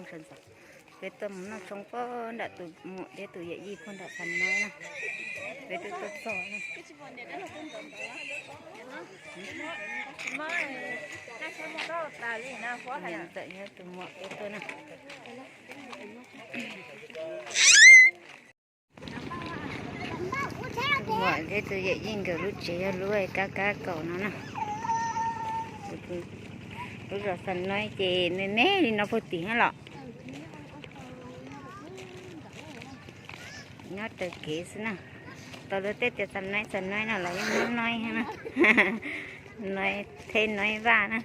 Peb tuaj mus noj tshoob puag nram tus muam thiab tus yawm yij puag nram Xam Noib na. Peb twb tuaj txog na. Txawm yog tus muam peb tuaj na. Tus muam thiab tus yawm yij nkawd lub tsev yog lub kab kab kaum no na. Lub zos Xam Noib ces me me li no puag tim los nyob raws kev xwb na. Tau lawv tej tias Xam Noib Xam Noib no los yeej Noib Noib na. Noib Theb Noib Vaj na.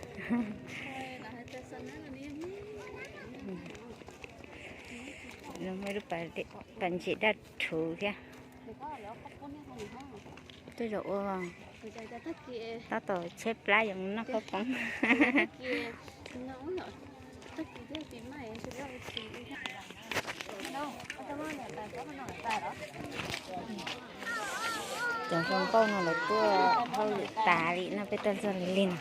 Muaj ib lub pas ntses daj rhuv thiab. Tej zaum ua tab tom tsheb plab yuav mus noj khaub poob. Cov hluas nkauj no lawv tuaj hauj lwm tas li no peb tuaj txog li no.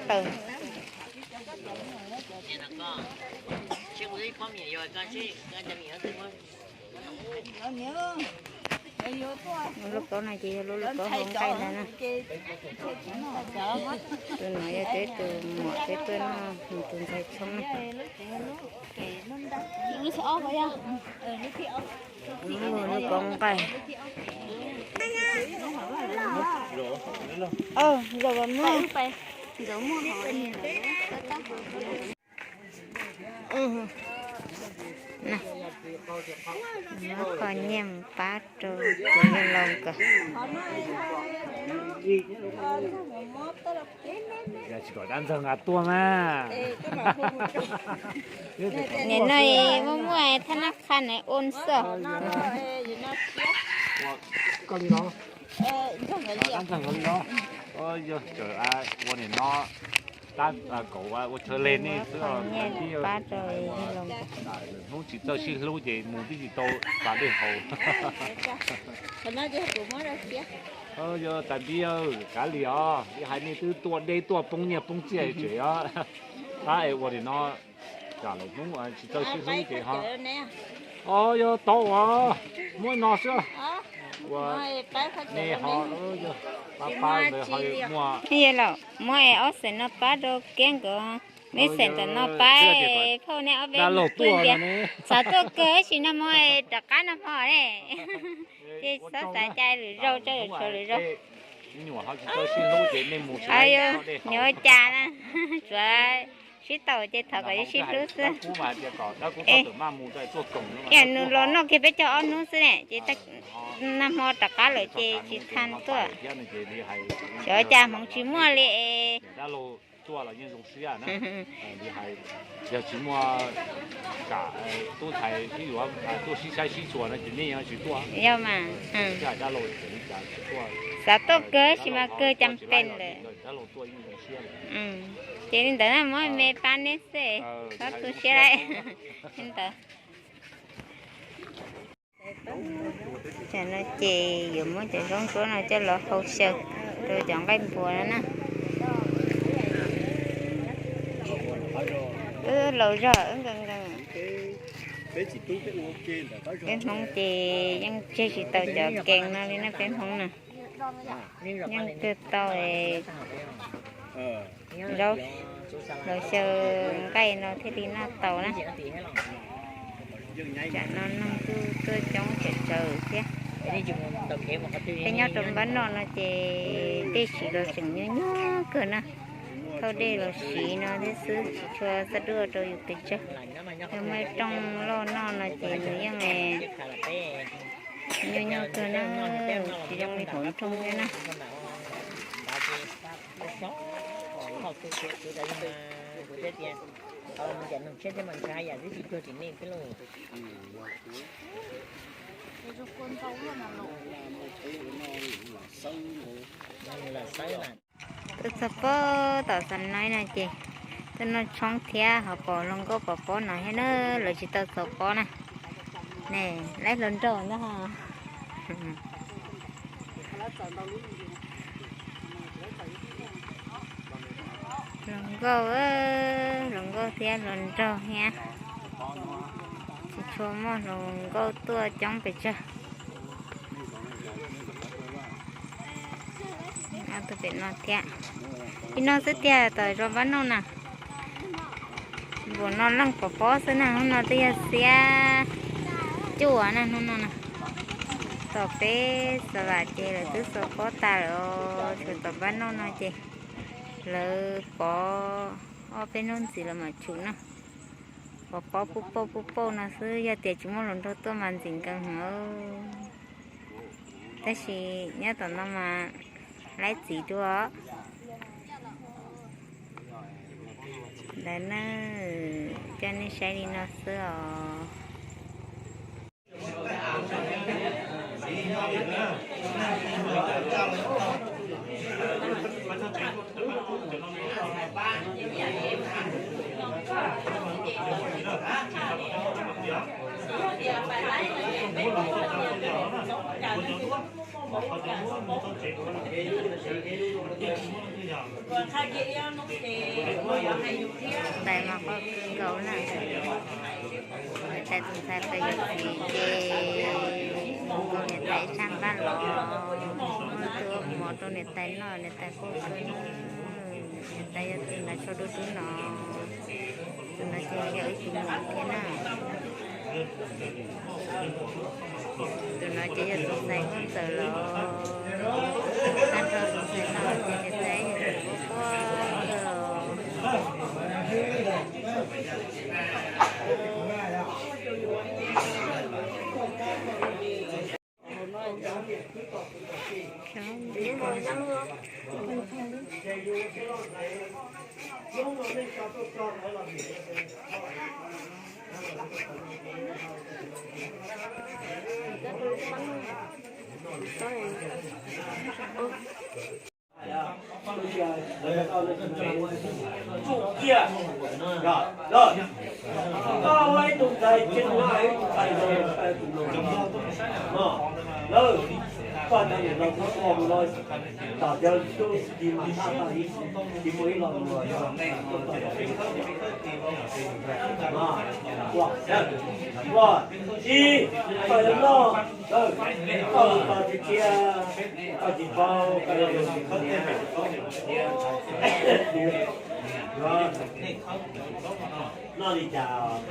Taws. Lub kaub no ces yog lub, lub kaub hau nqaij ntag na. Tus no yog peb tus muam peb tuaj noj tus ntxhais tshoob na. Lub kaub nqaij. Zaum muaj, zaum muaj hauv. Muab koj nyiaj mus pab rau tus yawg laus kawm. Tsis kom dab ntxawg nqa tuaj mas. Nim no muaj muaj thab nab qha na ua xwb. Koj li no, dab ntxawg nqa li no. Yog txawm ua nim no, tab kaum ua chaw le nej xwb os. Hnub tsis txawj sib hlub ces mus twb tsis tau pas dej haus. Yog tais npib, kav liam os, hais nej twb tuaj deb tuaj poob nyiaj poob txiaj tsev os. Tab es ua nim no, tsam lwm hnub tsis txawj sib hlub ces ho. Os, yog tau os, muab no xwb. Ua nej ho pab pab ntawd ho muaj. Yog lawm, muab es ob xeem no pab rau kiab nkawd, meb xeem ntawm no pab phauj neb ob peb mus tuaj ntiav. Xav tuaj kawg tab sis no muab rov qab no hmo ne. Ces txhob xav cai lwm zaug, tso lwm zaug. Nyuam ho tsis txawj sib hlub ces nej mus, nyuam ua cas na, tsuav sib tau ces thov kom sib hlub xwb. Ib yam nws los noj kiag peb caug ob hnub xwb ne ces nag hmo rov qab lawm ces tsis tha tuaj. Xyov ua cas hmoov tsis muaj li. Yog tsis muaj kam tub ntxhais sib yuav tuaj sib saib sib xyuas no ces nej yuav tsis tuaj. Yog mas, xav tuaj kawg tab sis mas kawg cas pes lawm. Ces li ntawd na muab me pab neb xwb, txhob tu siab lauj. Li ntawd. Tam no ces yuav muab cov zaub ntsuab no coj los hau xyaw rau cov nqaij npua no na. Wb laus zog wb nkees nkees. Peb Hmoob ces yeej tseg tsis tau cov kees no li na peb Hmoob na. Yeej kawg tau zaub los xyaw nqaij no thiaj li noj tau na. Tsam no neeg kuj tuaj coob tsawv tsawv thiab. Peb nyob rau npab noj no ces tej siv los tseem nyuaj nyuaj kawg na. Thauj dej los siv no thiab xwb, tsis tshua xab duaj rau yus pes tsawg. Yog muaj ib rooj loj noj no ces nws yeej nyuaj nyuaj kawg na, tsis zoo li hauv nroog thiab na. Tuaj txog puag tom Xam Noib no ces tuaj noj tshoob thiab ho pom hluas nkauj pom pob no thiab na, lawv tsis tau txaus pob na. Ne, laib hluas nraug ntag. Hluas nkauj, hluas nkauj thiab hluas nraug thiab, tsis tshua muaj hluas nkauj tuaj coob pes tsawg. Ob tug pem no thiab. Ib no xwb tiag tom zos Npab Nauj na. Npaum no leej pov pob xwb na, hnub no twb yog xiab cuaj na hnub no na. Tom peb xav vam ces lawv twb xav pob tas lawm os, tshuav tom Npab Nauj no ces lawv pov ob peb hnub ntxiv lawv mam tshum na. Pov pob puj pauj puj pauj no xwb, yog tias tsis muaj hluas nraug tuaj mas ntxim nkees heev. Tab sis nyob tom no mas laib txiv dua. Ntawd na, coj nej saib li no xwb os. Tais mas qoj kawg nkaus na. Niam tais tus ntxhais pes yog txiv ces mus nkaus niam tais ib sab npab los, muab ib tug mov rau niam tais noj, niam tais quaj kawg na. Niam tais yog tus nrad tsho dub dub no, tus no ces yog ib tug mov thiab na. Tus no ces yog tus ntxhais nkauj ntxawm los, tag nrho tus ntxhais no ces niam tais yog tus quaj quaj kawg. Ib, koj yuav noj, koj tsis cia, koj tsis paub, koj yuav mus ua noj li cas?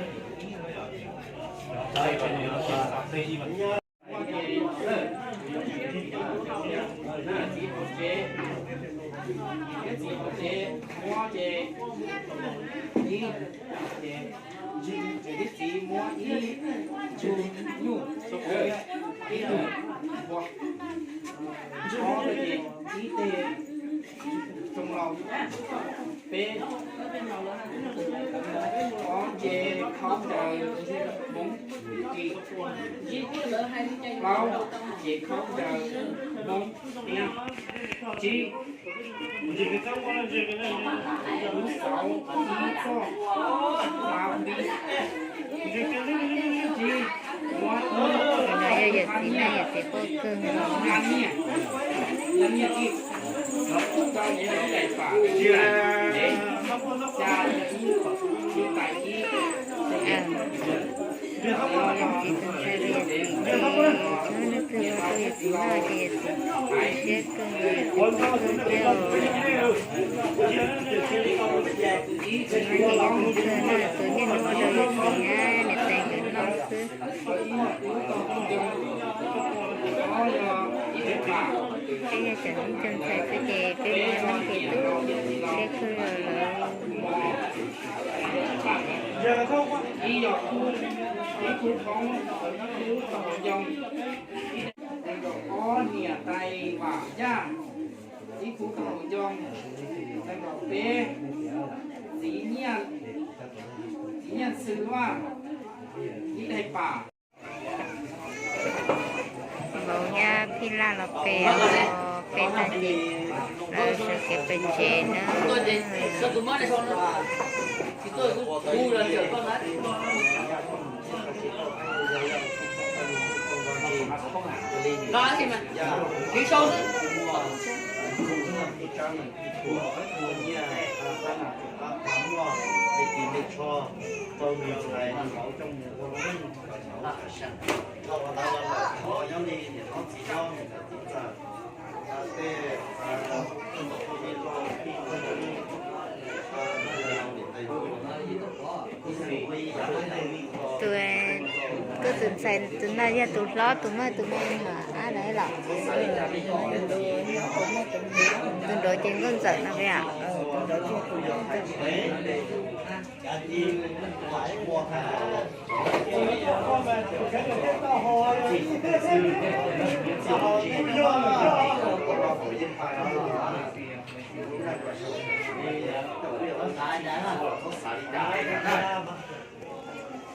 Txiv hauv tsev, muab ces ib, ces txiv muab ib ntsug nyuj, ib ntsug ntsuag, ob ces ib teg xoo laus, peb, ob ces khaub ncaws Hmoob Kim, plaub ces khaub ncaws Hmoob Tiab, tsib, kuv xauv ib txoj, plaub, tsib, muab ib, no yog yawm txiv na, yawm txiv quaj kawg nkaus na. Nyiaj, nyiaj ib, rau ib tais pam, xya ib, ib tais ib, yawm txiv tus ntxhais los yawm txiv ces tsuas leej twg los rau yawm txiv noj ces yawm txiv tu siab kawg nkaus, yawm txiv quaj kawg thiab os. Tus no ces tus ntxhais noj tus niaj hnub ua rau yawm txiv niam tais nkawd noj xwb. Peb yog cov neej tsa ntxhais xwb ces peb muaj neej ces tu siab kawg lawm. Ib yog khub, ib khub thoob, ib khub tau hau ncoo, ob niam tais vam yaj, ib khub tau hau ncoo, tau peb, txiv nyiaj, txiv nyiaj xwb vaj, ib tais pam. Vauv nyab phij laj los pem, pem tag ces lawv sawv kev pem tsev na. Tus, tus tub ntxhais tus no yog tus hlob, tus muaj tus me nyuam ab lawm los? Tus nraud ces nkauj ntxawm no.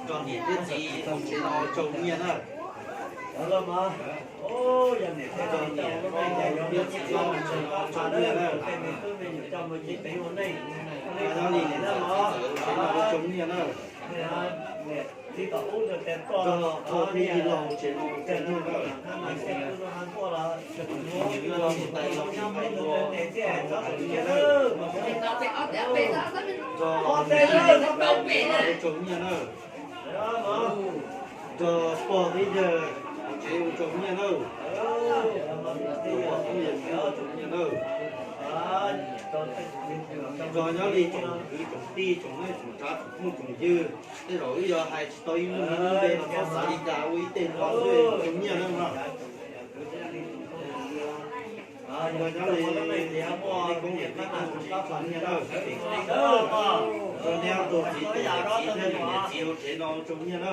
Nrog niam thiab txiv tsev no tsaug nyiaj na. Nrog niam thiab txiv tsev no tsaug nyiaj na. Nyob li niam txiv txawm tsev no tsaug nyiaj na. Nrog pog thiab yij laug tsev no tsaug nyiaj na. Tais los tais los nrog tsaug nyiaj na. Nrog pog thiab yawg tsev ua tsaug nyiaj na. Nrog pog thiab yawg tsev ua tsaug nyiaj na. Nrog nyob li tsoom kwv tsoom tij tsoom neej tsoom tsav tsoom phooj tsoom ywg, tej zaum wb yog hais tsis tau ib lub npe los txhob xav li cas, ua ib teg nrho xwb tsaug nyiaj na. Nrog nyob li nej koob yawm tij tsaug nyiaj na. Nrog neb ob tug txiv tus niam txiv thiab yus niam txiv ua tsev no tsaug nyiaj na.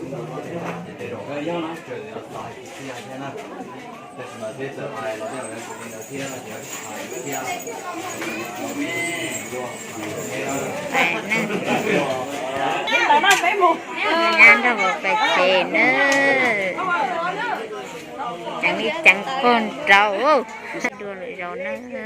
Nyab nrog vauv pais tsev na, ceev li ceev koj nraud, dua lwm zaus na.